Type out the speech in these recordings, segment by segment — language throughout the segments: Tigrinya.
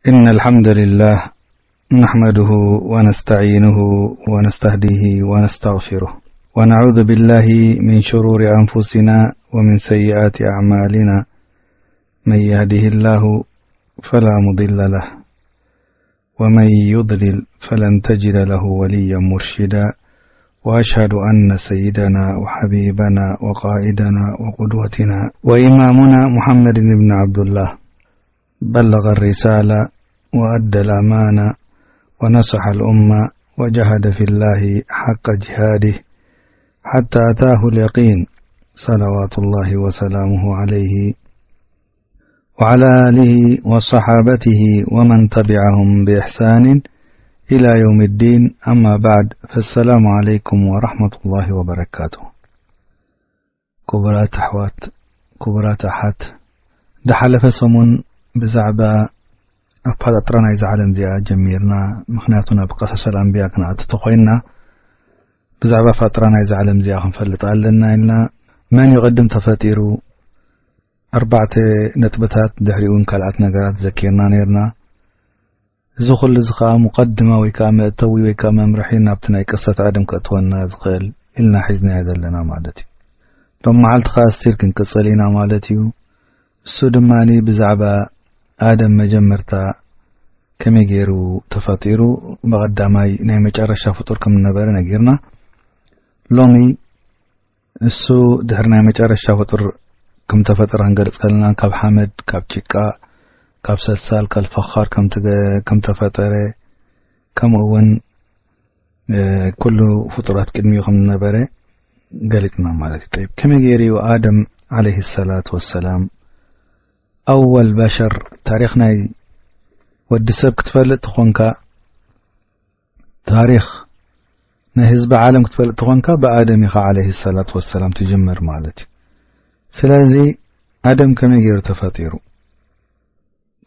إن الحمد لله نحمده ونستعينه ونستهديه ونستغفره، ونعوذ بالله من شرور أنفسنا ومن سيئات أعمالنا. من يهده الله فلا مضل له، ومن يضلل فلن تجد له وليا مرشدا. وأشهد أن سيدنا وحبيبنا وقائدنا وقدوتنا وإمامنا محمد بن عبد الله بلغ الرسالة وأدى الأمانة ونصح الأمة وجاهد في الله حق جهاده حتى أتاه اليقين، صلوات الله وسلامه عليه وعلى آله وصحابته ومن تبعهم بإحسان إلى يوم الدين. أما بعد، فالسلام عليكم ورحمة الله وبركاته. ክቡራት ኣሕዋት፣ ክቡራት ኣሓት፣ ዝሓለፈ ሰሙን ብዛዕባ ኣፈጣጥራ ናይዛ ዓለም እዚኣ ጀሚርና። ምኽንያቱ ናብ ቀሰሰል ኣንብያ ክንኣቱ ተኾይንና፣ ብዛዕባ ፈጥራ ናይዛ ዓለም እዚኣ ክንፈልጥ ኣለና ኢልና። መን እዩ ቅድም ተፈጢሩ? ኣርባዕተ ነጥብታት፣ ድሕሪኡ እውን ካልኣት ነገራት ዘኪርና ነይርና። እዚ ኩሉ እዚ ከኣ ሙቀድማ ወይ ከኣ መእተዊ ወይ ከኣ መምርሒ ናብቲ ናይ ቅሰት ኣደም ከእትወና ዝኽእል ኢልና ሒዝናዮ ዘለና ማለት እዩ። ሎም መዓልቲ ከኣ ስቲል ክንቅጽል ኢና ማለት እዩ። እሱ ድማ ብዛዕባ ኣደም መጀመርታ ከመይ ገይሩ ተፈጢሩ፣ ብቐዳማይ ናይ መጨረሻ ፍጡር ከም ዝነበረ ነጊርና። ሎሚ እሱ ድሕሪ ናይ መጨረሻ ፍጡር ከም ተፈጠረ ክንገልጽ ከለና፣ ካብ ሓመድ፣ ካብ ጭቃ፣ ካብ ሰልሳል፣ ካብ ፈኻር ከም ተገ-፣ ከም ተፈጠረ፣ ከምኡ እውን፣ እ፣ ኩሉ ፍጡራት ቅድሚኡ ከም ዝነበረ ገሊጽና ማለት እዩ። ጠይብ፣ ከመይ ገይሩ እዩ ኣደም ዓለይሂ ሰላቱ ወሰላም ኣወል በሸር፣ ታሪኽ ናይ ወዲ ሰብ ክትፈልጥ ተኾንካ፣ ታሪኽ ናይ ህዝቢ ዓለም ክትፈልጥ ተኾንካ፣ ብኣደም ኢኻ ዓለይሂ ሰላቱ ወሰላም ትጅምር ማለት እዩ። ስለዚ ኣደም ከመይ ገይሩ ተፈጢሩ?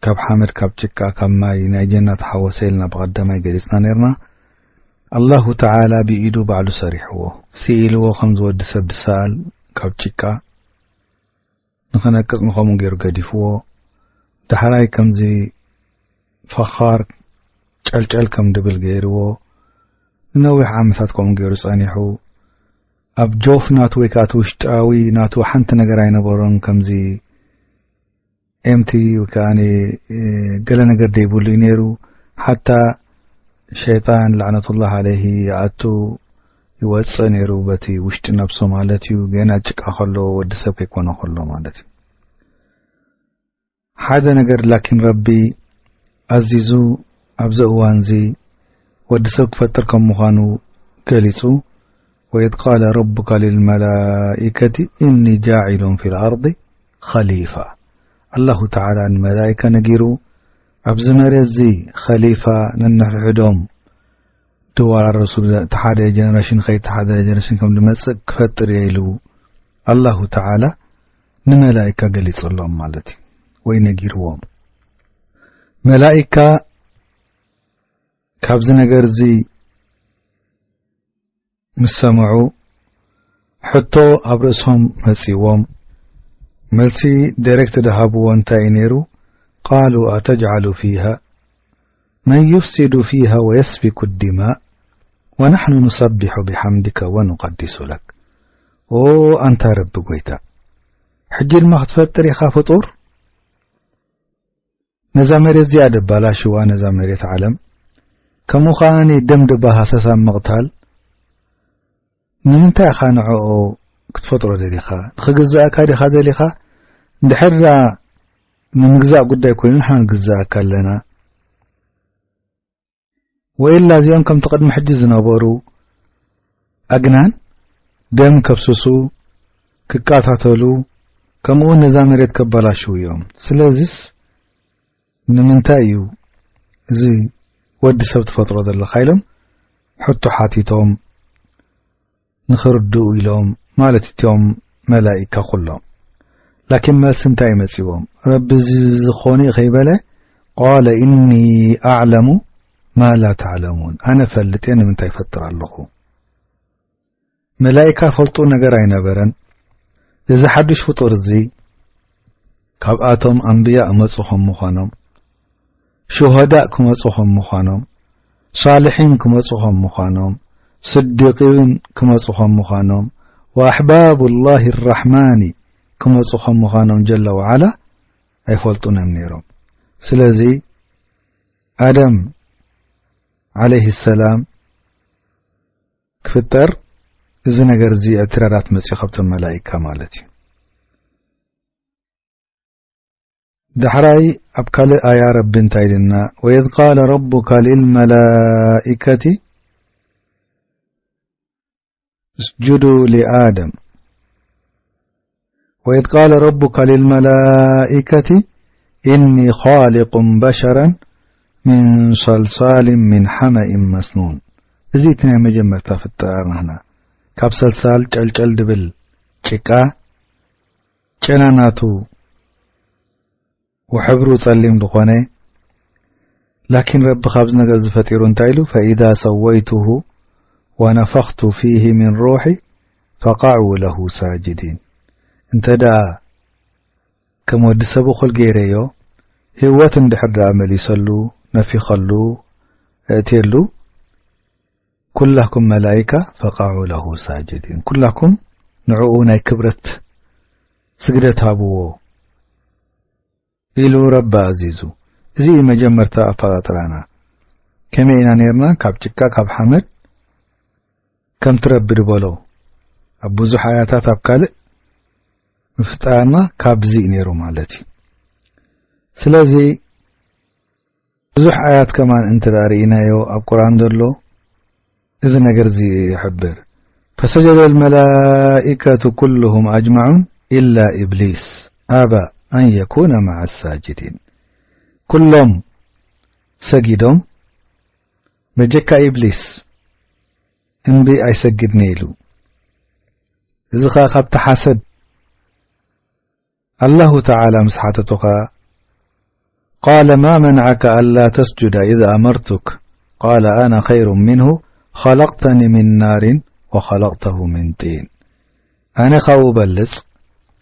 ካብ ሓመድ፣ ካብ ጭቃ፣ ካብ ማይ ናይ ጀና ተሓወሰ ኢልና ብቐዳማይ ገሊጽና ነይርና። ኣላሁ ተዓላ ብኢዱ ባዕሉ ሰሪሕዎ፣ ስኢልዎ፣ ከምዚ ወዲ ሰብ ድሰኣል ካብ ጭቃ ንኸነቅጽ ንኸምኡ ገይሩ ገዲፍዎ። ዳሕራይ ከምዚ ፈኻር ጨልጨል ከም ድብል ገይርዎ፣ ንነዊሕ ዓመታት ከምኡ ገይሩ ጸኒሑ። ኣብ ጆፍ ናቱ ወይ ከኣ እቲ ውሽጣዊ ናቱ ሓንቲ ነገር ኣይነበሮን፣ ከምዚ ኤምቲ ወይ ከኣ፣ እ፣ ገለ ነገር ደይብሉ እዩ ነይሩ። ሓታ ሸይጣን ለዕነቱላህ ዓለይሂ ይኣቱ ይወጽእ ነይሩ፣ በቲ ውሽጢ ነብሱ ማለት እዩ። ገና ጭቃ ከሎ፣ ወዲ ሰብ ከይኮነ ከሎ ማለት እዩ። ሓደ ነገር ላኪን ረቢ ኣዚዙ ኣብዚ እዋንዚ ወዲ ሰብ ክፈጥር ከም ምዃኑ ገሊጹ፣ "ወኢዝ ቃለ ረቡካ ሊልመላኢከቲ ኢኒ ጃዒሉን ፊል ኣርዲ ኸሊፋ።" ኣላሁ ተዓላ ንመላኢካ ነጊሩ፣ "ኣብዚ መሬትዚ ኸሊፋ ነንሕድሕዶም ድዋራረሱ፣ እቲ ሓደ ጀነሬሽን ከይቲ ሓደ ጀነሬሽን ከም ዝመጽእ ክፈጥር እየ" ኢሉ ኣላሁ ተዓላ ንመላኢካ ገሊጹሎም ማለት እዩ፣ ወይ ነጊርዎም። መላኢካ ካብዚ ነገር እዚ ምስ ሰምዑ፣ ሕቶ ኣብ ርእሶም መጺዎም። መልሲ ዳይሬክት ዝሃብዎ እንታይ እዩ ነይሩ? "ቃሉ ኣተጅዓሉ ፊሃ መን ዩፍሲዱ ፊሃ ወየስፊኩ ዲማእ ወናሕኑ ኑሰቢሑ ቢሓምዲከ ወኑቀዲሱ ለክ።" ኦ ኣንታ ረቢ ጎይታ፣ ሕጂ ድማ ክትፈጥር ኢኻ ፍጡር? ነዛ መሬት እዚኣ ደባላሽዋ፣ ነዛ መሬት ዓለም፣ ከምኡ ከኣ ደም ደባሃሰሳ ምቕታል፣ ንምንታይ ኢኻ ንዕኡ ክትፈጥሮ ደሊኻ? ንኽግዛእካ ዲኻ ደሊኻ? እንድሕር ደኣ ንምግዛእ ጉዳይ ኮይኑ ንሕና ንግዛእካ ኣለና። ወኢላ እዚኦም ከምቲ ቅድሚ ሕጂ ዝነበሩ ኣግናን ደም ከፍስሱ፣ ክቃታተሉ፣ ከምኡ እውን ነዛ መሬት ከበላሽው እዮም። ስለዚስ ንምንታይ እዩ እዚ ወዲ ሰብ ትፈጥሮ ዘለኻ ኢሎም ሕቶ ሓቲቶም ንኽርድኡ ኢሎም ማለት እቶም መላኢካ ኩሎም። ላኪን መልሲ እንታይ መጺዎም? ረቢ እዚ ዝኾነ እዩ ከይበለ፣ "ቃለ ኢኒ ኣዕለሙ ማ ላ ተዕለሙን፣ ኣነ ፈልጥ እየ ንምንታይ ይፈጥር ኣለኹ?" መላኢካ ፈልጡ ነገር ኣይነበረን። እዚ ሓድሽ ፍጡር እዚ ካብኣቶም ኣንብያ እመጹ ከም ምዃኖም፣ ሹ ሹሃዳእ ክመጹ ከም ምዃኖም፣ ሳልሒን ክመጹ ከም ምዃኖም፣ ስዲቂን ክመጹ ከም ምዃኖም፣ ወኣሕባቡላሂ ራሕማኒ ክመጹ ከም ምዃኖም ጀለ ወዓላ ኣይፈልጡን እዮም ነይሮም። ስለዚ ኣደም ዓለይሂ ሰላም ክፍጠር እዚ ነገር እዚ እዕትራዳት መጽዩ ካብቶም መላኢካ ማለት እዩ። ዳሕራይ ኣብ ካልእ ኣያ ረቢ እንታይ ኢልና? ወኢዝ ቃለ ረቡካ ሊልመላኢከቲ እስጁዱ ሊኣደም። ወኢዝ ቃለ ረቡካ ሊልመላኢከቲ ኢኒ ኻሊቁን በሸረን ሚን ሰልሳሊን ሚን ሓመኢን መስኑን። እዚ እቲ ናይ መጀመርታ ፍጠራ ናህና ካብ ሰልሳል ጨልጨል ድብል ጭቃ ጨና ናቱ ወሕብሩ ጸሊም ዝኾነ፣ ላኪን ረቢ ካብዚ ነገር ዝፈጢሩ እንታይ ኢሉ? ፈኢዛ ሰወይቱሁ ወነፈኽቱ ፊሂ ሚን ሩሒ ፈቃዑ ለሁ ሳጅዲን። እንተ ደኣ ከም ወዲ ሰብ እኹል ገይረዮ፣ ህይወት እንድሕር ደኣ መሊሰሉ፣ ነፊኸሉ፣ እእትየሉ፣ ኩላኩም መላኢካ ፈቃዑ ለሁ ሳጅዲን፣ ኩላኩም ንዕኡ ናይ ክብረት ስግደት ሃብዎ ኢሉ ረቢ ኣዚዙ። እዚ እዩ መጀመርታ ኣፈጣጥራና። ከመይ ኢና ነይርና? ካብ ጭቃ፣ ካብ ሓመድ፣ ከምቲ ረቢ ድበሎ ኣብ ብዙሕ ኣያታት ኣብ ካልእ ምፍጣርና ካብዚ እዩ ነይሩ ማለት እዩ። ስለዚ ብዙሕ ኣያት ከማን እንተ ደኣ ርኢናዮ ኣብ ቁርኣን ዘሎ እዚ ነገር እዚ ይሕብር። ፈሰጀደ ልመላኢከቱ ኩሉሁም ኣጅማዑን ኢላ ኢብሊስ ኣባ ኣን የኩነ መዓ ሳጅዲን። ኩሎም ሰጊዶም በጀካ ኢብሊስ እምቢ ኣይሰግድን ኢሉ። እዚ ኸኣ ካብቲ ሓሰድ ኣላሁ ተዓላ ምስ ሓተቶ ኸኣ ቃለ ማ መነዐከ ኣላ ተስጁደ ኢዝ ኣመርቱክ ቃለ ኣነ ኸይሩ ሚንሁ ኸለቅተኒ ሚን ናሪን ወኸለቅተሁ ሚን ጢን። ኣነ ካብኡ እበልጽ፣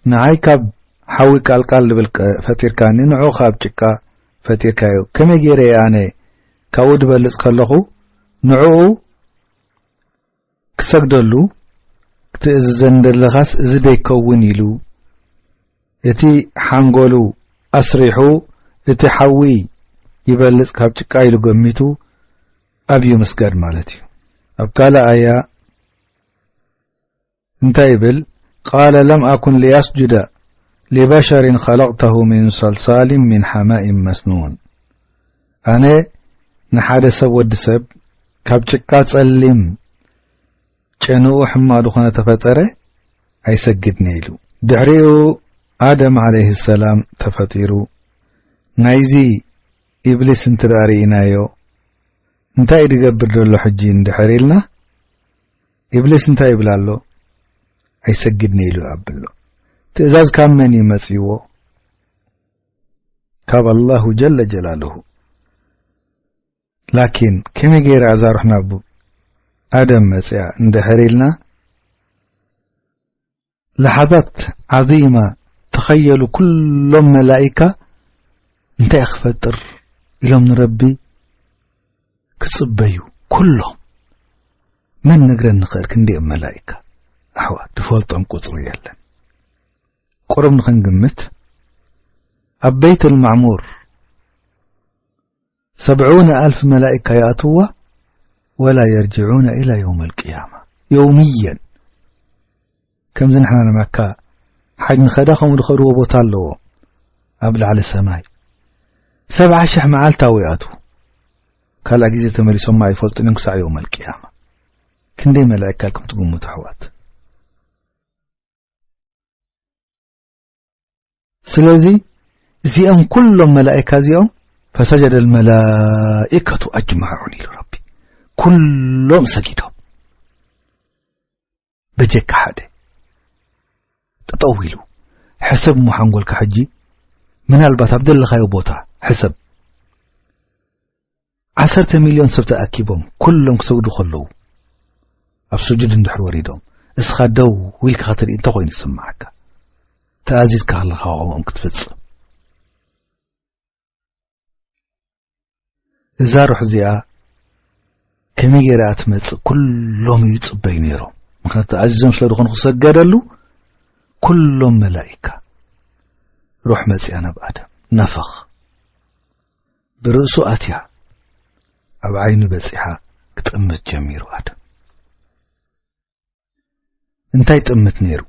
ንዓይ ካብ ሓዊ ቃልቃል ዝብል ፈጢርካኒ፣ ንዑ ካብ ጭቃ ፈጢርካዮ። ከመይ ገይረ እየ ኣነ ካብኡ ዝበልጽ ከለኹ ንዕኡ ክሰግደሉ ክትእዝዘኒ ዘለኻስ እዚ ደይከውን ኢሉ እቲ ሓንጎሉ ኣስሪሑ እቲ ሓዊ ይበልጽ ካብ ጭቃ ኢሉ ገሚቱ ኣብዩ ምስጋድ ማለት እዩ። ኣብ ካልእ ኣያ እንታይ ይብል? ቃለ ለም ኣኩን ሊኣስጁደ ሊበሸሪን ኸለቅተሁ ሚን ሰልሳሊን ሚን ሓማኢን መስኑን። ኣነ ንሓደ ሰብ ወዲ ሰብ ካብ ጭቃ ጸሊም ጨንኡ ሕማቕ ዝኾነ ተፈጠረ ኣይሰግድን ኢሉ። ድሕሪኡ ኣደም ዓለይሂ ሰላም ተፈጢሩ። ናይዚ ኢብሊስ እንተ ደኣ ርኢናዮ እንታይ እዩ ዝገብር ዘሎ ሕጂ እንድሕር ኢልና፣ ኢብሊስ እንታይ ይብል ኣሎ? ኣይሰግድን ኢሉ ኣብሎ። ትእዛዝ ካብ መን እዩ መጺዎ? ካብ ኣላሁ ጀለ ጀላሉሁ። ላኪን ከመይ ገይራ እዛ ሩሕ ናብ ኣደም መጽያ እንድሕር ኢልና፣ ለሓዛት ዓዚማ ተኸየሉ፣ ኩሎም መላኢካ እንታይ ክፈጥር ኢሎም ንረቢ ክጽበዩ፣ ኩሎም። መን ነግረን ንኽእል ክንዲኦም መላኢካ? ኣሕዋት፣ ትፈልጦም ቁጽሪ የለን። ቁሩብ ንኽንግምት፣ ኣብ በይት ልማዕሙር ሰብዑነ ኣልፍ መላኢካ ይኣትዋ፣ ወላ የርጅዑነ ኢላ የውም ኣልቅያማ። የውምየን። ከምዚ ንሕና ንመካ ሓጅ ንኸዳ ከምኡ ዝኸድዎ ቦታ ኣለዎ ኣብ ላዕሊ ሰማይ። ሰብዓ ሽሕ መዓልታዊ ይኣትዉ። ካልኣ ግዜ ተመሊሶማ ኣይፈልጡን እዮም ክሳዕ የውም ኣልቅያማ። ክንደይ መላኢካ ኢልኩም ትግምቱ ኣሕዋት? ስለዚ እዚኦም ኩሎም መላኢካ እዚኦም ፈሰጀደ ልመላኢከቱ ኣጅማዑን ኢሉ ረቢ። ኩሎም ሰጊዶም በጀካ ሓደ። ጠጠው ኢሉ ሕሰብ እሞ ሓንጎልካ ሕጂ ምናልባት ኣብ ዘለኻዮ ቦታ ሕሰብ። ዓሰርተ ሚልዮን ሰብ ተኣኪቦም ኩሎም ክሰግዱ ከለዉ ኣብ ስጁድ እንድሕር ወሪዶም እስኻ ደው ኢልካ ክትርኢ እንተኾይኑ ዝስምዓካ ተኣዚዝካ ከለኻ ከምኦም ክትፍጽም። እዛ ሩሕ እዚኣ ከመይ ገይራ እያ ትመጽእ? ኩሎም ይጽበዩ ነይሮም። ምኽንያቱ ተኣዚዞም ስለ ዝኾኑ ክሰገደሉ፣ ኩሎም መላኢካ ሩሕ መጽያ ናብ ኣደም። ነፈኽ። ብርእሱ ኣትያ፣ ኣብ ዓይኑ በጺሓ ክጥምት ጀሚሩ ኣደም። እንታይ ጥምት ነይሩ?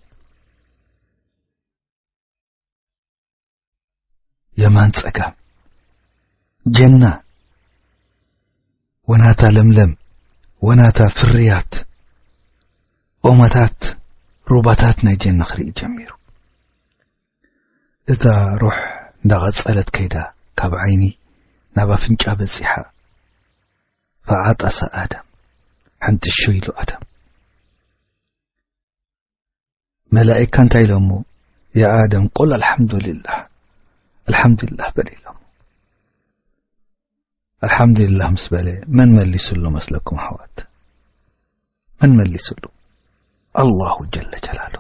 የማን ጸጋም። ጀና ወናታ ለምለም፣ ወናታ ፍርያት፣ ኦማታት፣ ሩባታት ናይ ጀና ክርኢ ጀሚሩ። እታ ሩሕ እንዳቐጸለት ከይዳ ካብ ዓይኒ ናብ ኣፍንጫ በጺሓ። ፈዓጠሰ ኣደም፣ ሕንጥሾ ኢሉ ኣደም። መላኢካ እንታይ ኢሎሞ? ያ ኣደም ቁል ኣልሓምዱሊላህ፣ ኣልሓምዱሊላህ በል ኢሎሞ። ኣልሓምዱሊላህ ምስ በለ መን መሊሱሉ መስለኩም ኣሕዋት? መን መሊሱሉ? ኣላሁ ጀለ ጀላሉ።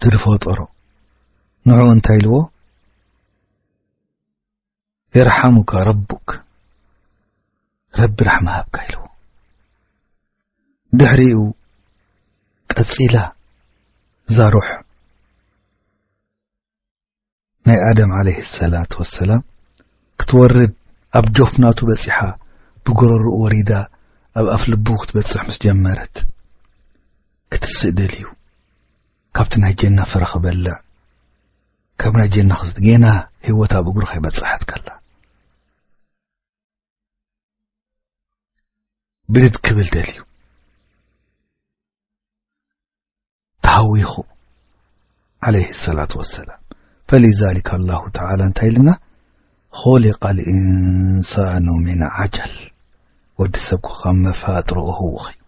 ድድ ፈጠሮ ንዑ እንታይ ኢልዎ? የርሓሙካ ረቡክ፣ ረቢ ራሕማ ሃብካ ኢልዎ። ድሕሪኡ ቀጺላ እዛ ሩሕ ናይ ኣደም ዓለይሂ ሰላት ወሰላም ክትወርድ ኣብ ጆፍናቱ በጺሓ ብጉረርኡ ወሪዳ ኣብ ኣፍ ልቡ ክትበጽሕ ምስ ጀመረት ክትስእ ደልዩ ካብቲ ናይ ጀና ፍረ ክበልዕ ካብ ናይ ጀና ክስት ጌና ህይወት ኣብ እግሩ ከይበጽሐት ከላ ብድድ ክብል ደልዩ ተሃዊኹ ዓለይሂ ሰላቱ ወሰላም። ፈሊዛሊከ ኣላሁ ተዓላ እንታይ ኢልና? ኹሊቀ ልኢንሳኑ ሚን ዓጀል። ወዲ ሰብ ካብ መፋጥሮ ህውኽ እዩ።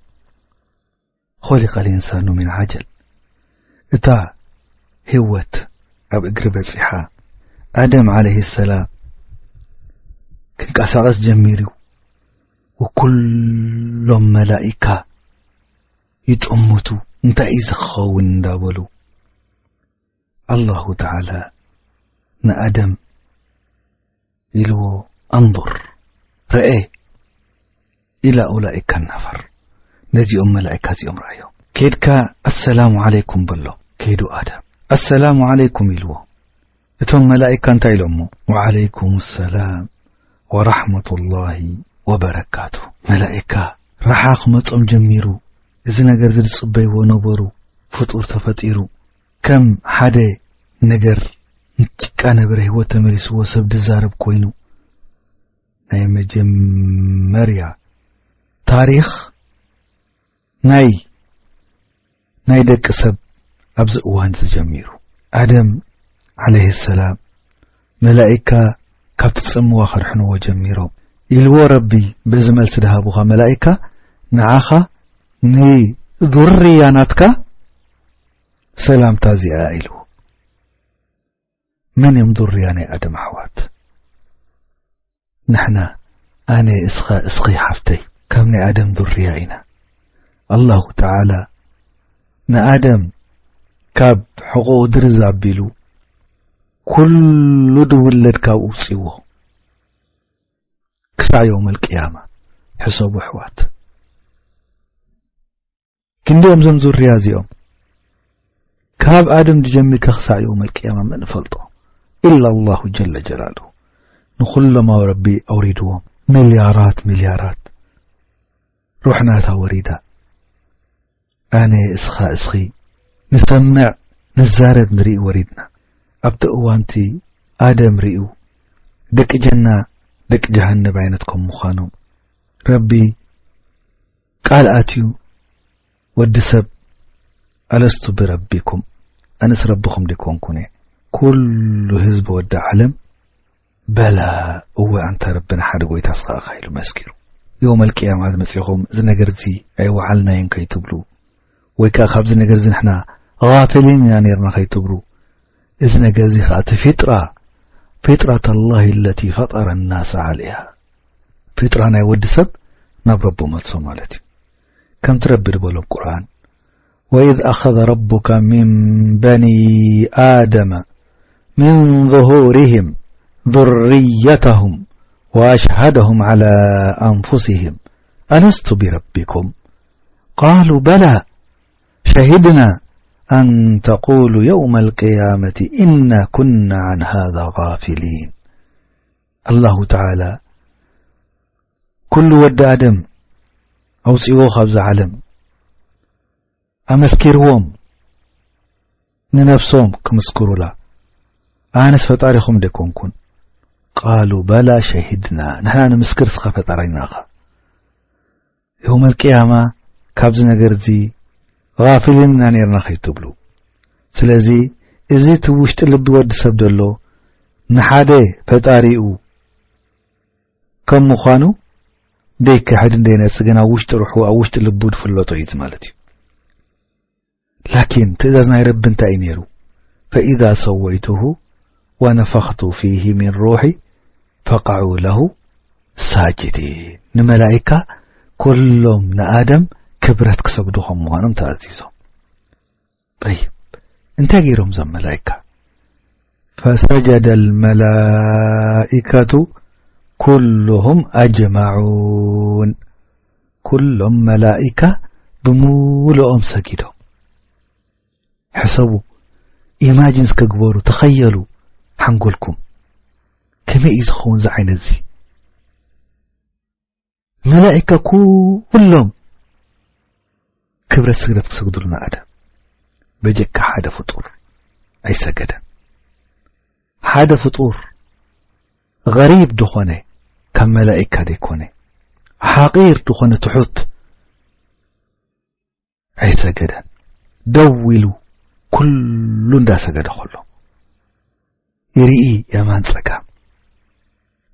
ኹሊቀ ልኢንሳኑ ሚን ዓጀል። እታ ህይወት ኣብ እግሪ በጺሓ ኣደም ዓለይሂ ሰላም ክንቀሳቐስ ጀሚሩ። ወኩሎም መላኢካ ይጥምቱ እንታይ እዩ ዝኸውን እንዳበሉ ኣላሁ ተዓላ ንኣደም ኢልዎ ኣንظር ርኤ ኢላ ኡላኢካ ናፈር ነዚኦም መላኢካ እዚኦም ረኣዮም። ከይድካ ኣሰላሙ ዓለይኩም በሎ። ከይዱ ኣደም ኣሰላሙ ዓለይኩም ኢልዎ። እቶም መላኢካ እንታይ ኢሎሞ? ወዓለይኩም ሰላም ወራሕመቱላሂ ወበረካቱ። መላኢካ ረሓ ክመጾም ጀሚሩ። እዚ ነገር እዚ ዝጽበይዎ ነበሩ። ፍጡር ተፈጢሩ ከም ሓደ ነገር ጭቃ ነበረ ህይወት ተመሊስዎ ሰብ ዝዛረብ ኮይኑ ናይ መጀመርያ ታሪኽ ናይ ናይ ደቂ ሰብ ኣብዚ እዋን እዚ ጀሚሩ። ኣደም ዓለይሂ ሰላም መላኢካ ካብቲ ጽምዋ ከድሕንዎ ጀሚሮም ኢልዎ ረቢ። በዚ መልሲ ድሃቡኻ መላኢካ ንዓኻ ንዙርያ ናትካ ሰላምታ እዚኣ ኢልዎ። መን እዮም ዙርያ ናይ ኣደም ኣሕዋት? ንሕና ኣነ እስኻ እስኺ ሓፍተይ ካብ ናይ ኣደም ዙርያ ኢና። ኣላሁ ተዓላ ንኣደም ካብ ሕቑኡ ድርዝ ኣቢሉ ኩሉ ድውለድ ካብኡ ውፅዎ ክሳዕ የውመል ቅያማ። ሕሰቡ ኣሕዋት። ክንዲኦም ዞም ዙርያ እዚኦም ካብ ኣደም ድጀሚርካ ክሳዕ የውመል ቅያማ መን ፈልጦ ኢላ ኣላሁ ጀለ ጀላሉ። ንኹሎም ኣብ ረቢ ኣውሪድዎም ሚልያራት ሚልያራት ሩሕናታ ወሪዳ። ኣነ እስኻ እስኺ ንሰምዕ ንዛረብ ንርኢ ወሪድና። ኣብቲ እዋንቲ ኣደም ሪኡ ደቂ ጀና ደቂ ጀሃነብ ዓይነት ከም ምዃኖም ረቢ ቃል ኣትዩ። ወዲ ሰብ ኣለስቱ ብረቢኩም ኣነስ ረብኹም ዲኮንኩን እየ። ኩሉ ህዝቢ ወዲ ዓለም በላ እወ ኣንታ ረብና ሓደ ጎይታ ስኻ ኢኻ ኢሉ መስኪሩ። የውመል ቅያማ መጺኹም እዚ ነገር እዚ ኣይወዓልናዮን ከይትብሉ ወይ ከኣ ካብዚ ነገር እዚ ንሕና غافلين ኢና ነርና ከይትብሉ እዚ ነገር እዚ ከኣ እቲ ፊጥራ ፊጥረት ኣላህ ለቲ ፈጠረ ናስ ዓለይሃ ፊጥራ ናይ ወዲ ሰብ ናብ ረቡ መልሶ ማለት እዩ። ከምቲ ረቢ ዝበሎ ቁርኣን وإذ أخذ ربك من بني آدم من ظهورهم ذريتهم وأشهدهم على أنفسهم ألست بربكم قالوا بلى شهدنا أن تقولوا يوم القيامة إنا كنا عن هذا غافلين. الله تعالى ኩሉ ወዲ ኣደም ኣውጺዎ ካብዛ ዓለም ኣመስኪርዎም ንነብሶም ክምስክሩላ ኣነስ ፈጣሪኹም ደይኮንኩን። ቃሉ በላ ሸሂድና ንሕና ንምስክር እስኻ ፈጣሪና ኢኻ። የውመል ቅያማ ካብዚ ነገር እዚ غافلين ኢና ነርና ከይትብሉ። ስለዚ እዚ እቲ ውሽጢ ልቢ ወዲ ሰብ ዘሎ ንሓደ ፈጣሪኡ ከም ምዃኑ ደይክሕድን ደይነጽግን ኣብ ውሽጢ ሩሑ ኣብ ውሽጢ ልቡ ዝፍለጦ እዩ ማለት እዩ። ላኪን ትእዛዝ ናይ ረቢ እንታይ እዩ ነይሩ? فإذا سويته ونفخت فيه من روحي فقعوا له ساجدين ንመላኢካ ኩሎም ንኣደም ክብረት ክሰግዱ ከም ምዃኖም ተኣዚዞም። ጠይብ እንታይ ገይሮም እዞም መላኢካ? فسجد الملائكة كلهم أجمعون ኩሎም መላኢካ ብምሉኦም ሰጊዶም። ሕሰቡ ኢማጂን እስከ ግበሩ ተኸየሉ ሓንጎልኩም ከመይ እዩ ዝኸውን ዝዓይነት እዚ? መላእካ ኩሎም ክብረት ስግደት ክሰግዱሉ ንኣደም በጀካ ሓደ ፍጡር ኣይሰገደን። ሓደ ፍጡር غريب ዝኾነ ካብ መላእካ ዘይኮነ ሓቂር ዝኾነ ትሑት ኣይሰገደን። ደው ኢሉ ኩሉ እንዳሰገደ ከሎ ይርኢ የማን ጸጋም።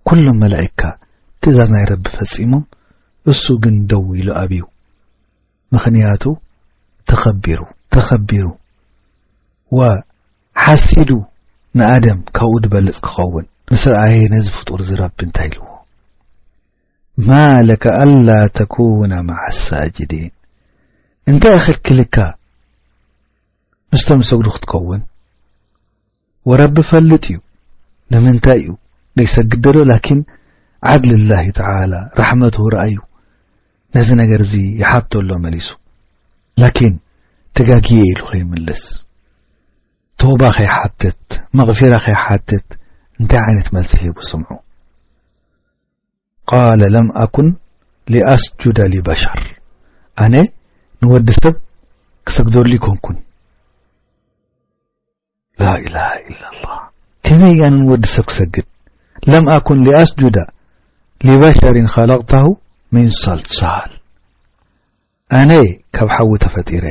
ኩሎም መላእካ ትእዛዝ ናይ ረቢ ፈጺሞም፣ እሱ ግን ደው ኢሉ ኣብዩ። ምኽንያቱ ተኸቢሩ፣ ተኸቢሩ ወሓሲዱ ንኣደም ካብኡ ዝበልጽ ክኸውን ምስ ረኣየ ነዚ ፍጡር እዚ ረቢ እንታይ ኢልዎ? ما لك ألا تكون مع الساجدين እንታይ ኣኸልክልካ ምስቶም ዝሰግዱ ክትከውን? ወረቢ ፈልጥ እዩ ንምንታይ እዩ ዘይሰግድ ደሎ ላኪን ዓድልላሂ ተዓላ ራሕመቱ ረኣዩ ነዚ ነገር እዚ ይሓቶ ኣሎ መሊሱ ላኪን ተጋግየ ኢሉ ከይምልስ ተውባ ከይሓትት መቕፊራ ከይሓትት እንታይ ዓይነት መልሲ ሂቡ ስምዑ ቃለ ለም ኣኩን ሊኣስጁደ ሊበሸር ኣነ ንወዲ ሰብ ክሰግደሉ ይኮንኩን ላኢላሃ ኢላላህ ከመይ እያ ንወዲ ሰብ ክሰግድ ለም ኣኩን ሊኣስጁደ ሊበሸሪን ኸለቅተሁ ሚን ሰልሳል ኣነ ካብ ሓዊ ተፈጢረ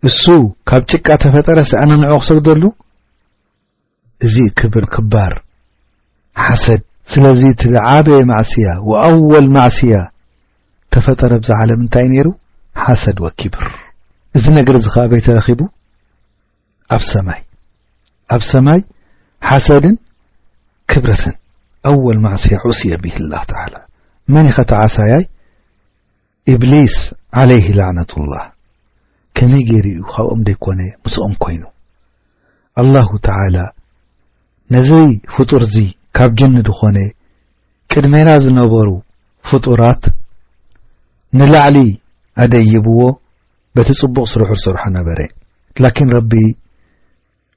እሱ ካብ ጭቃ ተፈጠረስ ኣነ ንዑ ክሰግደሉ እዚ ክብር ክባር ሓሰድ ስለዚ እቲ ዝዓበየ ማዕስያ ወኣወል ማዕስያ ተፈጠረ ብዛ ዓለም እንታይ ነይሩ ሓሰድ ወኪብር እዚ ነገር እዚ ከኣበይ ተረኺቡ ኣብ ሰማይ ኣብ ሰማይ ሓሰድን ክብረትን ኣወል ማዕስያ ዑስየ ብሂላህ ተዓላ መን ኢኸ ተዓሳያይ ኢብሊስ ዓለይሂ ላዕነቱላህ ከመይ ገይሩ እዩ ካብኦም ደይኮነ ምስኦም ኮይኑ ኣላሁ ተዓላ ነዚ ፍጡር እዚ ካብ ጅኒ ዝኾነ ቅድሜና ዝነበሩ ፍጡራት ንላዕሊ ኣደይብዎ በቲ ጽቡቕ ስርሑ ዝሰርሖ ነበረ ላኪን ረቢ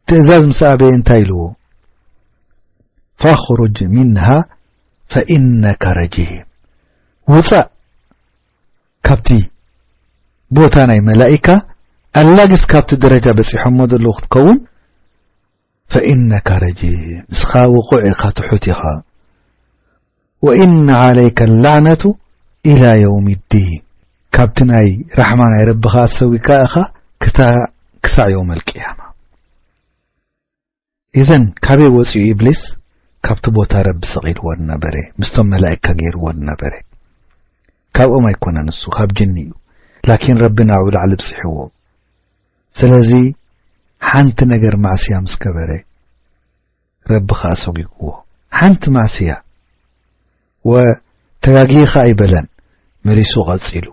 ትእዛዝ ምስ ኣበየ እንታይ ኢልዎ فاخرج منها فإنك رجيم ውጻእ ካብቲ ቦታ ናይ መላኢካ ኣላግስ ካብቲ ደረጃ በጺሖሞ ዘለዉ ክትከውን ፈኢነካ ረጂም እስኻ ውቑዕ ኢኻ ትሑት ኢኻ ወኢነ ዓለይከ ላዕነቱ ኢላ የውም ዲን ካብቲ ናይ ራሕማ ናይ ረቢ ኸዓ ተሰዊካ ኢኻ ክሳዕ የውም ኣልቅያማ ኢዘን ካበይ ወፂኡ ኢብሊስ ካብቲ ቦታ ረቢ ሰቒልዎ ነበረ ምስቶም መላእካ ገይርዎ ነበረ ካብኦም ኣይኮነን እሱ ካብ ጅኒ እዩ ላኪን ረቢ ናብኡ ላዕሊ ብፅሕዎ ስለዚ ሓንቲ ነገር ማዕስያ ምስ ገበረ ረቢ ኸዓ ሰጒግዎ ሓንቲ ማዕስያ ወተጋጊኻ ኣይበለን መሊሱ ቐጺሉ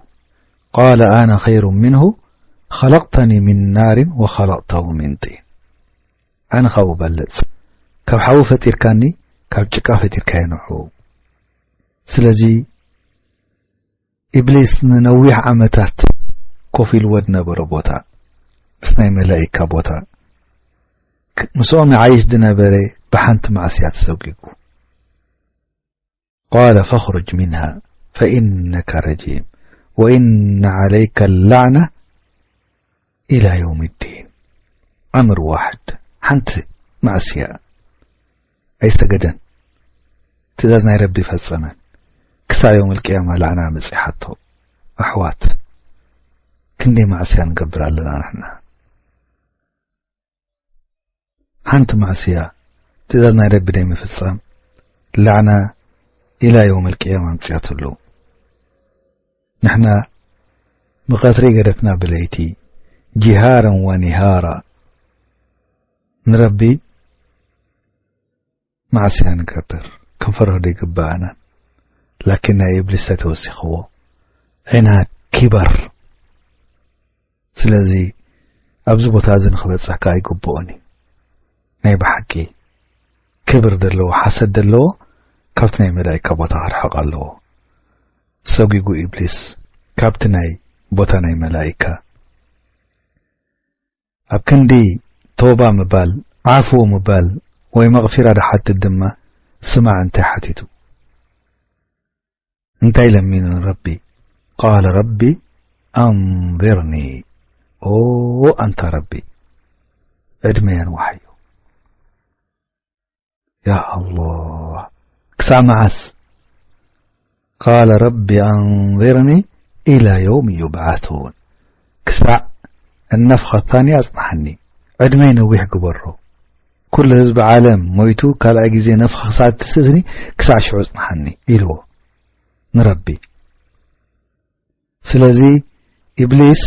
ቃለ ኣነ ኸይሩ ምንሁ ኸለቕተኒ ምን ናርን ወኸለቕተሁ ምን ጢን ኣነ ኻብኡ በልጽ ካብ ሓዊ ፈጢርካኒ ኣብ ጭቃ ፈጢርካዮ ንዑ። ስለዚ ኢብሊስ ንነዊሕ ዓመታት ኮፍ ኢልዎ ዝነበረ ቦታ፣ ምስ ናይ መላኢካ ቦታ፣ ክ-፣ ምስኦም ይዓይሽ ዝነበረ ብሓንቲ ማዕስያ ተሰጒጉ። قال فاخرج منها فإنك رجيم وإن عليك اللعنة إلى يوم الدين. ኣምር ዋሕድ፣ ሓንቲ ማዕስያ ኣይሰገደን፣ ትእዛዝ ናይ ረቢ ፈጸመን። ክሳዕ ዮም ኣልቅያማ ላዕና መጺሓቶ። ኣሕዋት፣ ክንደይ ማዕስያ ንገብር ኣለና ንሕና። ሓንቲ ማዕስያ ትእዛዝ ናይ ረቢ ደይ ምፍጻም ላዕና ኢላ ዮም ኣልቅያማ ኣምጽኣትሉ። ንሕና ብቐትሪ ገደፍና ብለይቲ ጅሃራን ወኒሃራ ንረቢ ማዕስያ ንገብር፣ ክንፈርሆ ዘይግብኣና። ላኪን ናይ ኢብሊስ ተወሲኽዎ፣ ዒናድ፣ ኪበር። ስለዚ ኣብዚ ቦታ እዚ ንኽበጽሕ ከኣ ኣይግብኦን እዩ። ናይ ብሓቂ ክብር ዘለዎ፣ ሓሰድ ዘለዎ፣ ካብቲ ናይ መላኢካ ቦታ ክርሕቕ ኣለዎ። ሰጒጉ ኢብሊስ ካብቲ ናይ ቦታ ናይ መላኢካ። ኣብ ክንዲ ተውባ ምባል፣ ዓፍው ምባል ወይ መቕፊራ ድሓትት ድማ፣ ስማዕ እንታይ ሓቲቱ። እንታይ ለሚኑ ንረቢ? ቃለ ረቢ ኣንظርኒ። ኦ ኣንታ ረቢ፣ ዕድመ የንውሓዮ። ያ ኣላህ፣ ክሳዕ መዓስ? ቃለ ረቢ ኣንظርኒ ኢላ የውም ዩብዓሱን። ክሳዕ እነፍኻ ታንያ ኣጽንሓኒ፣ ዕድመይ ነዊሕ ግበሮ። ኩሉ ህዝቢ ዓለም ሞይቱ ካልኣይ ግዜ ነፍኻ ክሳዕ እትስእስኒ፣ ክሳዕ ሽዑ ኣጽንሓኒ ኢልዎ ንረቢ። ስለዚ ኢብሊስ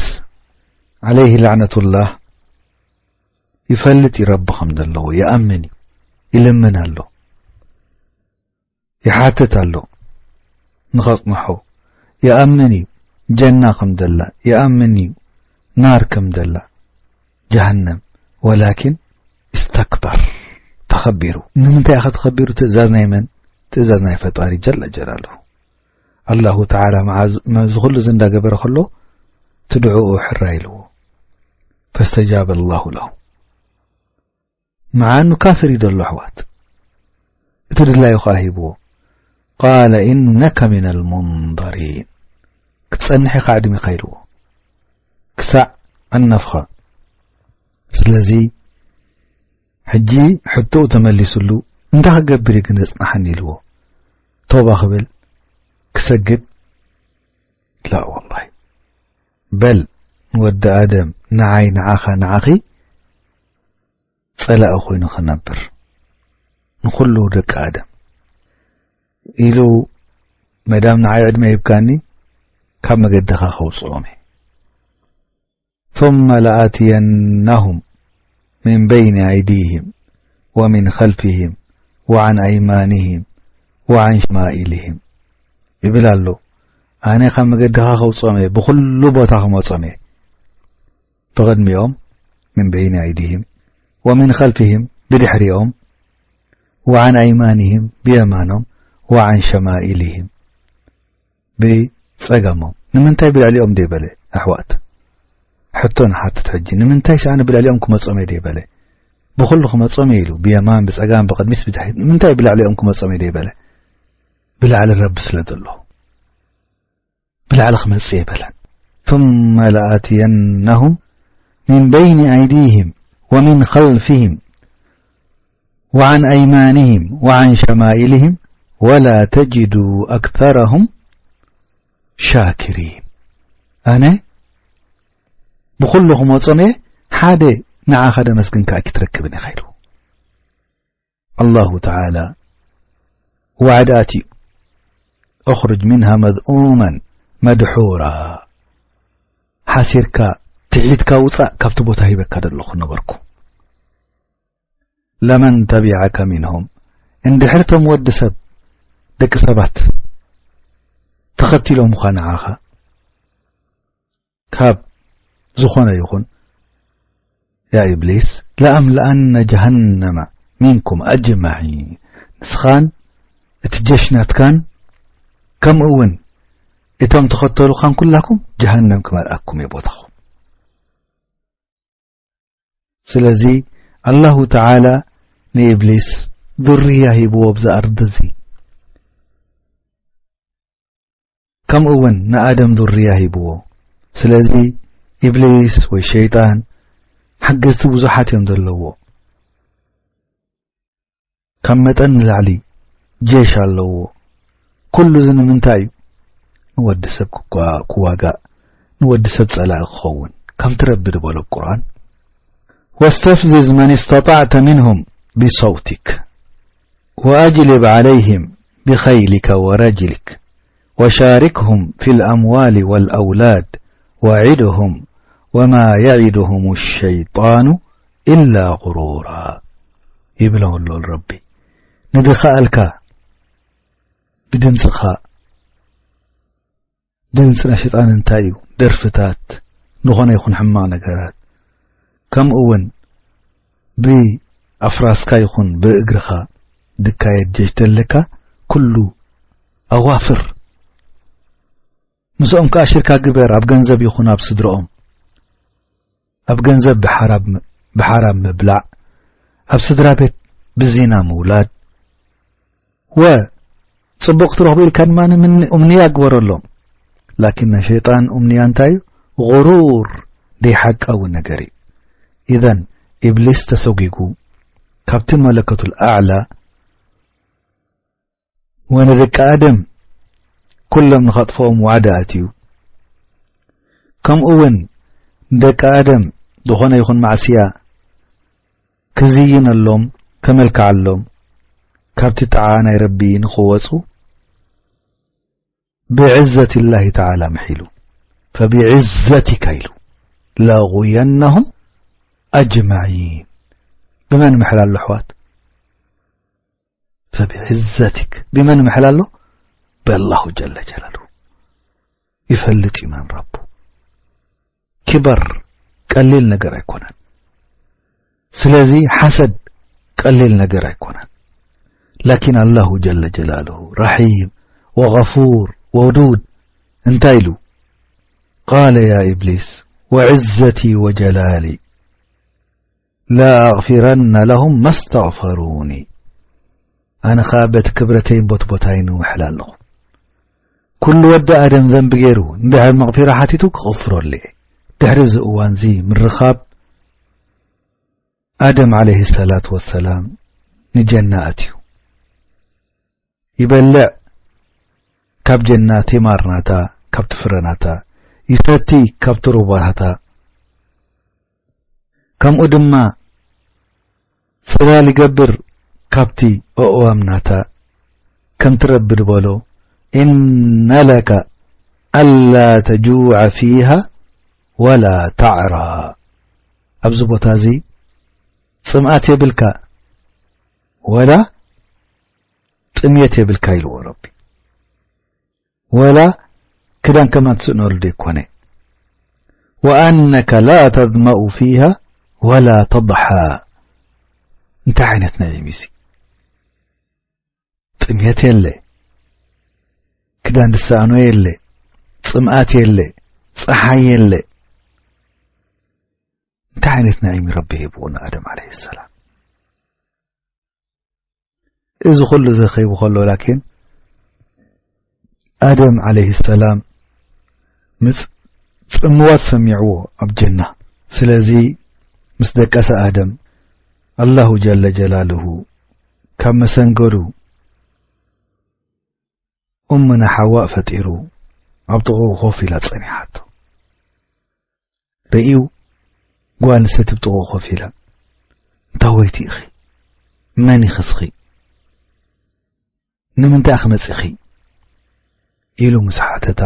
ዓለይሂ ላዕነቱላህ ይፈልጥ እዩ ረቢ ከም ዘለዎ፣ ይኣምን እዩ፣ ይልምን ኣሎ፣ ይሓትት ኣሎ ንኸጽንሖ፣ ይኣምን እዩ ጀና ከም ዘላ፣ ይኣምን እዩ ናር ከም ዘላ፣ ጀሃነም። ወላኪን እስተክበር፣ ተኸቢሩ። ንምንታይ ኢኻ ተኸቢሩ? ትእዛዝ ናይ መን? ትእዛዝ ናይ ፈጣሪ ጀለ ጀላሉ። ኣላሁ ተዓላ መዓዝ፣ መዚ ኩሉ እዚ እንዳገበረ ከሎ፣ እቲ ድዑኡ ሕራይ ኢልዎ። ፈስተጃበ ኣላሁ ለሁ። መዓኑ ካፍር እዩ ዘሎ፣ ኣሕዋት። እቲ ድላዩ ከኣ ሂብዎ። ቃለ ኢነከ ሚነል ሙንዘሪን። ክትጸንሕ ኢኻ ዕድሜኻ ኢልዎ። ክሳዕ ኣነፍኻ። ስለዚ ሕጂ ሕቶኡ ተመሊስሉ፣ እንታይ ክገብር እዩ ግን ዘጽንሓኒ ኢልዎ። ተውባ ክብል፣ ክሰግድ? ላ ወላሂ። በል ንወዲ ኣደም፣ ንዓይ፣ ንዓኻ፣ ንዓኺ ጸላኢ ኮይኑ ክነብር ንኹሉ ደቂ ኣደም ኢሉ፣ መዳም ንዓይ ዕድመ ሂብካኒ፣ ካብ መገድኻ ከውጽኦም እየ። ثم لآتينهم من بين أيديهم ومن خلفهم وعن أيمانهم وعن شمائلهم ይብል ኣሎ። ኣነ ካብ መገድኻ ከውጽኦም እየ፣ ብኹሉ ቦታ ክመጾም እየ። ብቕድሚኦም፣ من بين أيديهم ومن خلفهم ብድሕሪኦም፣ وعن أيمانهم ብየማኖም፣ وعن شمائلهم ብጸጋሞም። ንምንታይ ብልዕሊኦም ደይ በለ? ኣሕዋት፣ ሕቶ ንሓትት ሕጂ። ንምንታይ ኣነ ብልዕሊኦም ክመጾም እየ ደይ በለ? ብኹሉ ክመጾም እየ ኢሉ፣ ብየማን፣ ብጸጋም፣ ብቕድሚት፣ ብድሕሪት። ንምንታይ ብልዕሊኦም ክመጾም እየ ደይ በለ? ብላዕሊ ረቢ ስለ ዘሎ። ብላዕሊ ክመጽእ እየ በለ። ثم لآتينهم من بين أيديهم ومن خلفهم وعن أيمانهم وعن شمائلهم ولا تجد أكثرهم شاكرين። ኣነ ብኹሉ ክመጾም እየ፣ ሓደ ንዓኻ ደመስግን ከኣ ኣይክትረክብን ኢኻ ኢሉ። ኣላሁ ተዓላ ዋዕዲ ኣትዩ። اخرج منها مذءوما مدحورا። ሓሲርካ፣ ትሒትካ ውጻእ ካብቲ ቦታ ሂበካ ዘለኹ ነበርኩ። لمن تبعك منهم። እንድሕር እቶም ወዲ ሰብ፣ ደቂ ሰባት፣ ተኸቲሎምኻ ንዓኻ፣ ካብ ዝኾነ ይኹን፣ ያ ኢብሊስ፣ لأملأن جهنم منكم أجمعين። ንስኻን እቲ ጀሽ ናትካን፣ ከምኡ እውን እቶም ተኸተሉኻን ኩላኩም ጀሃነም ክመልኣኩም እየ ቦታኹም። ስለዚ ኣላሁ ተዓላ ንኢብሊስ ዙርያ ሂብዎ ኣብዚ ኣርዲ እዚ። ከምኡ እውን ንኣደም ዙርያ ሂብዎ። ስለዚ ኢብሊስ ወይ ሸይጣን ሓገዝቲ ብዙሓት እዮም ዘለዎ። ካብ መጠን ንላዕሊ ጀሽ ኣለዎ። ኩሉ እዚ ንምንታይ እዩ? ንወዲ ሰብ ክዋ-፣ ክዋጋእ፣ ንወዲ ሰብ ጸላኢ ክኸውን። ከምቲ ረቢ ዝበሎ ኣብ ቁርኣን፣ واستفزز من استطعت منهم بصوتك وأجلب عليهم بخيلك ورجلك وشاركهم في الأموال والأولاد وعدهم وما يعدهم الشيطان إلا غرورا ይብሎ ኣሎ ረቢ። ንዝኸኣልካ ብድምፅኻ፣ ድምፂ ናይ ሸይጣን እንታይ እዩ? ደርፍታት፣ ዝኾነ ይኹን ሕማቕ ነገራት፣ ከምኡ እውን ብኣፍራስካ ይኹን ብእግርኻ ድካየድ ጀሽ ዘለካ ኩሉ ኣዋፍር። ምስኦም ከኣ ሽርካ ግበር፣ ኣብ ገንዘብ ይኹን ኣብ ስድረኦም። ኣብ ገንዘብ ብሓራም፣ ብሓራም ምብላዕ፣ ኣብ ስድራ ቤት ብዚና ምውላድ፣ ወ ጽቡቕ ትረኽቡ ኢልካ ድማ ምን-፣ እምንያ ግበረሎም። ላኪን ናይ ሸይጣን እምንያ እንታይ እዩ? غرور፣ ደይሓቃዊ ነገር እዩ። ኢዘን ኢብሊስ ተሰጒጉ ካብቲ መለከቱል ኣዕላ ወንደቂ ኣደም ኩሎም ንኸጥፍኦም ዋዕዳ ኣትዩ። ከምኡ እውን ንደቂ ኣደም ዝኾነ ይኹን ማዕስያ ክዝይነሎም፣ ከመልክዓሎም፣ ካብቲ ጣዓ ናይ ረቢ ንኽወጹ ብዕዘት ላሂ ተዓላ ምሒሉ፣ ፈብዕዘቲካ ኢሉ፣ ለጉየነሁም ኣጅመዒን። ብመን ምሕል ኣሎ ኣሕዋት? ፈብዕዘቲክ። ብመን ምሕል ኣሎ? ብኣላሁ ጀለ ጀላሉ። ይፈልጥ እዩ መን ረቡ። ክበር ቀሊል ነገር ኣይኮነን። ስለዚ ሓሰድ ቀሊል ነገር ኣይኮነን። ላኪን ኣላሁ ጀለ ጀላሉሁ ረሒም ወገፉር ወውዱድ እንታይ ኢሉ? ቃለ ያ ኢብሊስ ወዕዘቲ ወጀላሊ ለኣግፊረነ ለሁም መስተግፈሩኒ። ኣነ ኸኣ በቲ ክብረተይን ቦት ቦታይን እውሕል ኣለኹ። ኩሉ ወዲ ኣደም ዘንቢ ገይሩ እንድሕር መቕፊራ ሓቲቱ ክቕፍረሉ እየ። ድሕሪ እዚ እዋንዚ ምርኻብ ኣደም ዓለይሂ ሰላቱ ወሰላም ንጀና ኣትዩ። ይበልዕ ካብ ጀና ቲማር ናታ፣ ካብቲ ፍረ ናታ፣ ይሰቲ ካብቲ ሩባ ናታ። ከምኡ ድማ ጽላል ይገብር ካብቲ ኣእዋም ናታ። ከምቲ ረቢ ዝበሎ፣ "ኢነ ለከ ኣላ ተጁዐ ፊሃ ወላ ተዕራ።" ኣብዚ ቦታ እዚ ጽምኣት የብልካ ወላ ጥምየት የብልካ ኢልዎ ረቢ። ወላ ክዳን ከማን ትስእነሉ ደይኮነ። "ወኣነከ ላ ተዝመኡ ፊሃ ወላ ተድሓ።" እንታይ ዓይነት ናይ ኢብሊስ ጥምየት የለ፣ ክዳን ዝሰኣኖ የለ፣ ጽምኣት የለ፣ ጸሓይ የለ። እንታይ ዓይነት ናይ ኢሚ ረቢ ሂብዎ ንኣደም ዓለይሂ ሰላም? እዚ ኩሉ እዚ ኸይቡ ከሎ፣ ላኪን ኣደም ዓለይሂ ሰላም ምጽ-፣ ጽምዋ ተሰሚዕዎ ኣብ ጀና። ስለዚ ምስ ደቀሰ ኣደም፣ ኣላሁ ጀለ ጀላሉሁ ካብ መሰንገሉ እምና ሓዋእ ፈጢሩ ኣብ ጥቕኡ ኮፍ ኢላ ጸኒሓቶ። ርእዩ፣ ጓል ኣንስተይቲ ብጥቕኡ ኮፍ ኢላ፣ "እንታወይቲ ኢኺ? መን ኢኺ እስኺ? ንምንታይ ኢኺ መጺኺ?" ኢሉ ምስ ሓተታ፣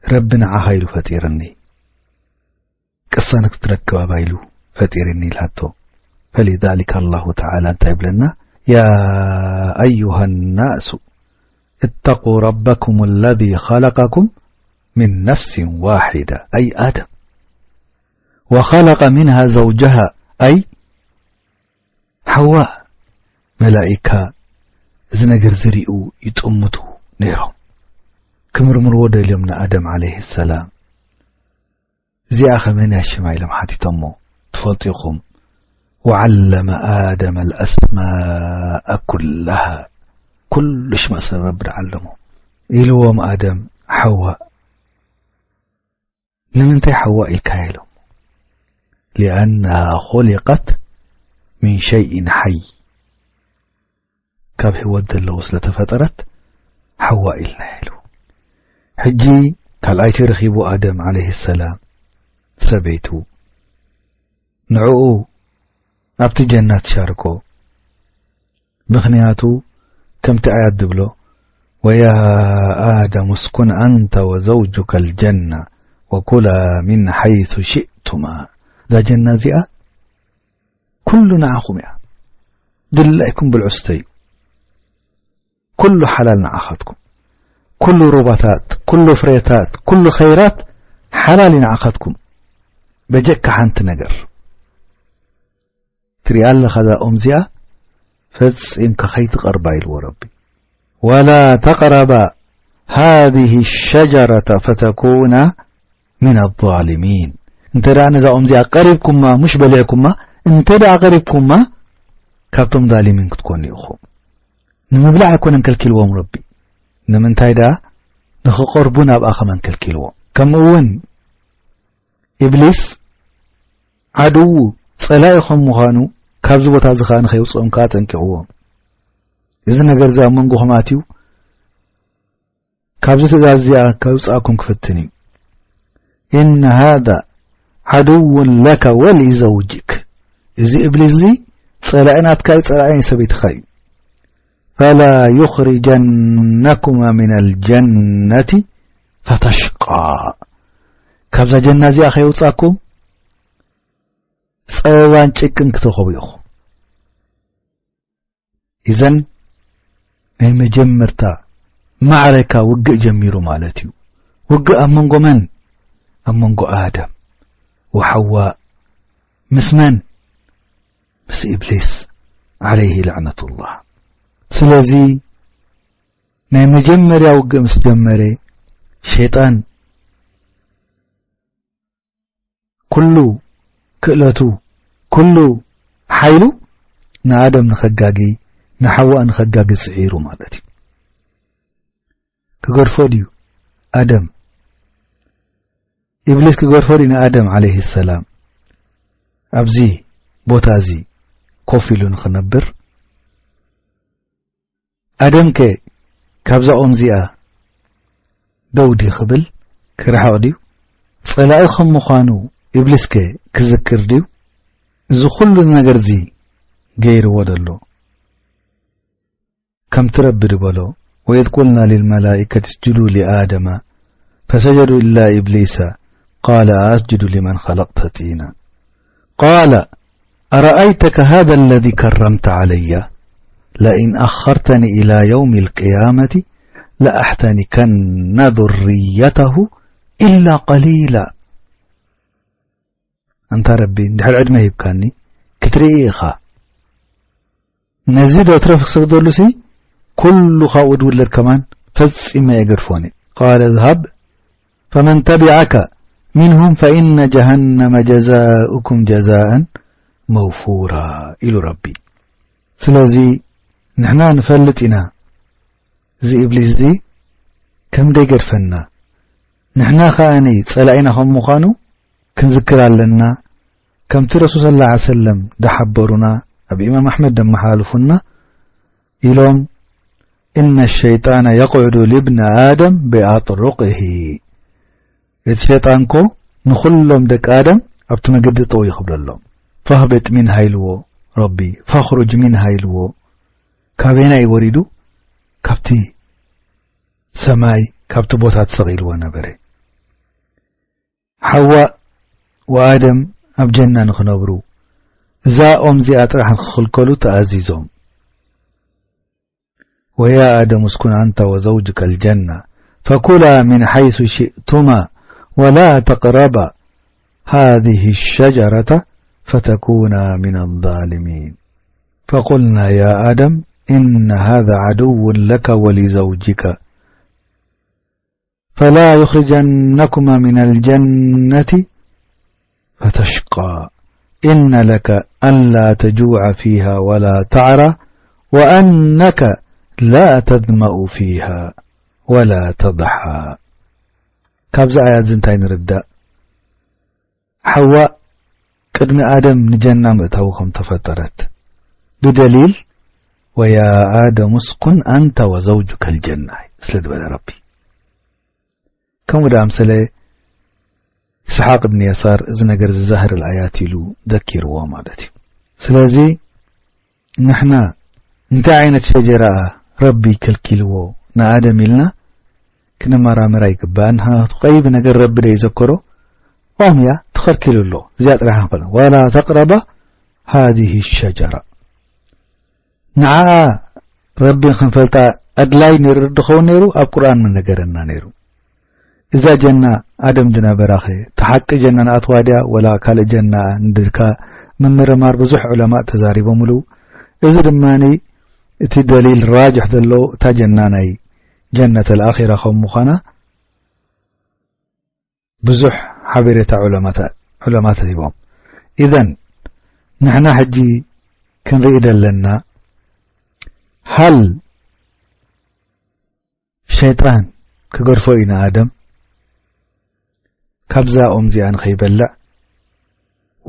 "ረቢ ንዓኻ ኢሉ ፈጢርኒ፣ ቅሳነት ክትረክብ ኣባይሉ ፈጢርኒ" ኢላቶ። ፈሊዛሊከ ኣላሁ ተዓላ እንታይ ይብለና? "ያ ኣዩሃ ናሱ እተቁ ረበኩም ለዚ ኸለቀኩም ምን ነፍሲን ዋሒዳ፣ ኣይ ኣደም፣ ወኸለቀ ሚንሃ ዘውጀሃ፣ ኣይ ሓዋ፣ መላኢካ እዚ ነገር ዝሪኡ ይጥምቱ ነይሮም። ክምርምርዎ ደልዮም ንኣደም ዓለይሂ ሰላም። እዚኣ ኸመን እያ ሽማ ኢሎም ሓቲቶሞ፣ ትፈልጡ ኢኹም። وعلم آدم الأسماء كلها، ኩሉ ሽመ ሰብ ረቢ ዓለሞ ኢልዎም ኣደም ሓዋ። ንምንታይ ሓዋ ኢልካ ኢሎም? لأنها خلقت من شيء حي، ካብ ህይወት ዘለዉ ስለ ተፈጠረት ሓዋ ኢልና ኢሉ። ሕጂ ካልኣይቲ ረኺቡ ኣደም ዓለይሂ ሰላም ሰበይቱ፣ ንዕኡ ኣብቲ ጀና ትሻርኮ። ምኽንያቱ ከምቲ ኣያት ዝብሎ، ويا آدم اسكن أنت وزوجك الجنة وكلا من حيث شئتما. እዛ ጀና እዚኣ ኩሉ ንዓኹም እያ። ድላይኩም ብልዑ ስተዩ። ኩሉ ሓላል ንዓኻትኩም። ኩሉ ሩባታት፣ ኩሉ ፍሬታት፣ ኩሉ ኸይራት ሓላል እዩ ንዓኻትኩም። በጀካ ሓንቲ ነገር። ትሪኣ ኣለኻ እዛ ኦም እዚኣ ፈጺምካ ከይትቐርባ ኢልዎ ረቢ። ولا تقربا هذه الشجرة فتكونا من الظالمين. እንተ ደኣ ነዛ ኦም እዚኣ ቀሪብኩማ፣ ምሽ በሊዕኩማ፣ እንተ ደኣ ቀሪብኩማ፣ ካብቶም ዛሊሚን ክትኮኑ ኢኹም። ንምብላዕ ኣይኮነን ከልኪልዎም ረቢ። ንምንታይ ደኣ? ንኽቐርቡ ናብኣ ኸመን ከልኪልዎም። ከምኡ እውን ኢብሊስ ዓድዉ ጸላኢ ከም ምዃኑ ካብዚ ቦታ እዚ ኸኣ ንኸይውጽኦም ከኣ ኣጠንቂቕዎም። እዚ ነገር እዚ ኣብ መንጎኹም ኣትዩ ካብዚ ትእዛዝ እዚኣ ከውጽኣኩም ክፍትን እዩ። إن هذا عدو لك ولزوجك، እዚ እብሊስ እዚ ጸላኢ ናትካ እዩ፣ ጸላኢ ናይ ሰበይትኻ እዩ። فلا يخرجنكما من الجنة فتشقى، ካብዛ ጀና እዚኣ ከየውጻኩም ጸበባን ጭቅን ክትረኸቡ ኢኹም። ኢዘን ናይ መጀመርታ ማዕረካ ውግእ ጀሚሩ ማለት እዩ። ውግእ ኣብ መንጎ መን? ኣብ መንጎ ኣደም ወሓዋ። ምስ መን? ምስ ኢብሊስ ዓለይሂ ለዕነቱላህ። ስለዚ ናይ መጀመርያ ውግእ ምስ ጀመረ ሸይጣን ኩሉ ክእለቱ፣ ኩሉ ሓይሉ ንኣደም ንኸጋጊ፣ ንሓዋእ ንኸጋጊ ጽዒሩ ማለት እዩ። ክገድፎ ድዩ ኣደም? ኢብሊስ ክገድፎ ድዩ ንኣደም ዓለይሂ ሰላም ኣብዚ ቦታ እዚ ኮፍ ኢሉ ንኽነብር? ኣደምከ ካብዛ ኦም እዚኣ ደው ድዩ ክብል? ክርሕቕ ድዩ? ጸላኢ ከም ምዃኑ ኢብሊስከ ክዝክር ድዩ? እዚ ኩሉ ነገር እዚ ገይርዎ ደሎ። ከምቲ ረቢ ድበሎ፣ وإذ قلنا للملائكة اسجدوا لآدم فسجدوا إلا إبليس قال أأسجد لمن خلقت طينا قال أرأيتك هذا الذي كرمت علي لئن أخرتني إلى يوم القيامة لأحتنكن ذريته إلا قليلا። ኣንታ ረቢ፣ እንድሕር ዕድመ ሂብካኒ ክትርኢ ኢኻ። ነዚ ዶ ትረፍ ክሰግደሉሲ ኩሉ ካብኡ ድውለድ ከማን ፈጺመ የገድፎኒ። قال اذهب فمن تبعك منهم فإن جهنم جزاؤكم جزاء موفورا ኢሉ ረቢ። ስለዚ ንሕና ንፈልጥ ኢና እዚ ኢብሊስ እዚ ከም ደይገድፈና፣ ንሕና ከኣኒ ጸላኢና ከም ምዃኑ ክንዝክር ኣለና። ከምቲ ረሱል ሰለላሁ ዐለይሂ ወሰለም ደሓበሩና፣ ኣብ ኢማም ኣሕመድ ደመሓላልፉና ኢሎም፣ إن الشيطان يقعد لابن آدم بأطرقه። እቲ ሸይጣን እኮ ንኹሎም ደቂ ኣደም ኣብቲ መገዲ ጠው እዩ ክብለሎም። فاهبط منها ኢልዎ ረቢ፣ فاخرج منها ኢልዎ። ካበየናይ ወሪዱ? ካብቲ ሰማይ፣ ካብቲ ቦታ ተሰቒልዎ ነበረ። ሓዋ ወኣደም ኣብ ጀና ንኽነብሩ፣ እዛ ኦም እዚኣ ጥራሕ ንኽኽልከሉ ተኣዚዞም። ويا آدم اسكن أنت وزوجك الجنة فكلا من حيث شئتما ولا تقربا هذه الشجرة فتكونا من الظالمين. فقلنا يا آدم إن هذا عدو لك ولزوجك فلا يخرجنكما من الجنة فتشقى. إن لك ألا تجوع فيها ولا تعرى وأنك لا تظمأ فيها ولا تضحى. ካብዚ ኣያት እዚ እንታይ ንርዳእ? ሓዋ ቅድሚ ኣደም ንጀና ምእታዉ ከም ተፈጠረት ብደሊል "ወያ ኣደሙ እስኩን ኣንተ ወዘውጁከ ልጀና" ስለ ዝበለ ረቢ። ከምኡ ደኣ ምሰለ ኢስሓቅ እብን የሳር እዚ ነገር ዝዛህር ኣያት ኢሉ ዘኪርዎ ማለት እዩ። ስለዚ ንሕና እንታይ ዓይነት ሸጀራኣ ረቢ ከልኪልዎ ንኣደም ኢልና ክንመራመር ኣይግባእን። ሃቱ ቀይቢ ነገር ረቢ ደይ ዘከሮ ኦም እያ ተኸልኪሉ ኣሎ። እዚኣ ጥራሕ ንኽፈል ወላ ተቅረባ ሃዚህ ሸጀራ። ንዓኣ ረቢ ክንፈልጣ ኣድላይ ነይሩ ድኸውን ነይሩ ኣብ ቁርኣን ምነገረና ነይሩ። እዛ ጀና ኣደም ድነበራኸ ተሓቂ ጀና ንኣትዋ ድያ ወላ ካልእ ጀና እንድልካ ምምርማር ብዙሕ ዑለማእ ተዛሪቦምሉ። እዚ ድማ እቲ ደሊል ራጅሕ ዘሎ እታ ጀና ናይ ጀነት ኣልኣኺራ ከም ምዃና ብዙሕ ሓበሬታ ዑለማት ሂቦም። ኢዘን ንሕና ሕጂ ክንርኢ ዘለና ሃል ሸይጣን ክገድፎ እዩ ንኣደም ካብዛ ኦም እዚኣ ንኸይበልዕ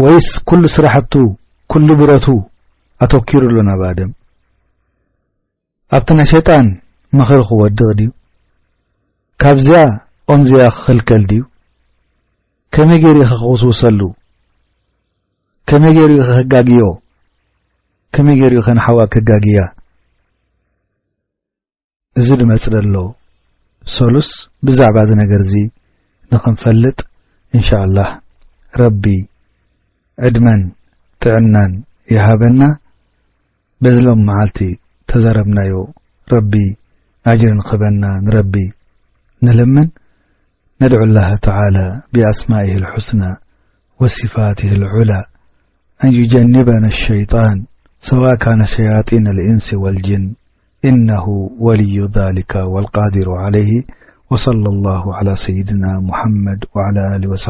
ወይስ ኩሉ ስራሕቱ ኩሉ ብረቱ ኣተኪሩ ኣሎ ናብ ኣደም ኣብቲ ናይ ሸይጣን ምኽሪ ክወድቕ ድዩ? ካብዚኣ ኦምዚኣ ክኽልከል ድዩ? ከመይ ገይሩ ኢኸ ክውስውሰሉ? ከመይ ገይሩ ኢኸ ከጋግዮ? ከመይ ገይሩ ኢኸ ንሓዋ ከጋግያ? እዚ ድመጽእ ዘሎ ሰሉስ ብዛዕባ እዚ ነገር እዚ ንኽንፈልጥ እንሻኣላህ ረቢ ዕድመን ጥዕናን ይሃበና። በዚ ሎም መዓልቲ ተዛረብናዮ ረቢ ኣጅሪ ንኽበና ንረቢ ንልምን። ندعو الله تعالى بأسمائه الحسنى وصفاته العلى أن يجنبنا الشيطان سواء كان شياطين الإنس والجن إنه ولي ذلك والقادر عليه. وصلى الله على سيدنا محمد وعلى آله وصحبه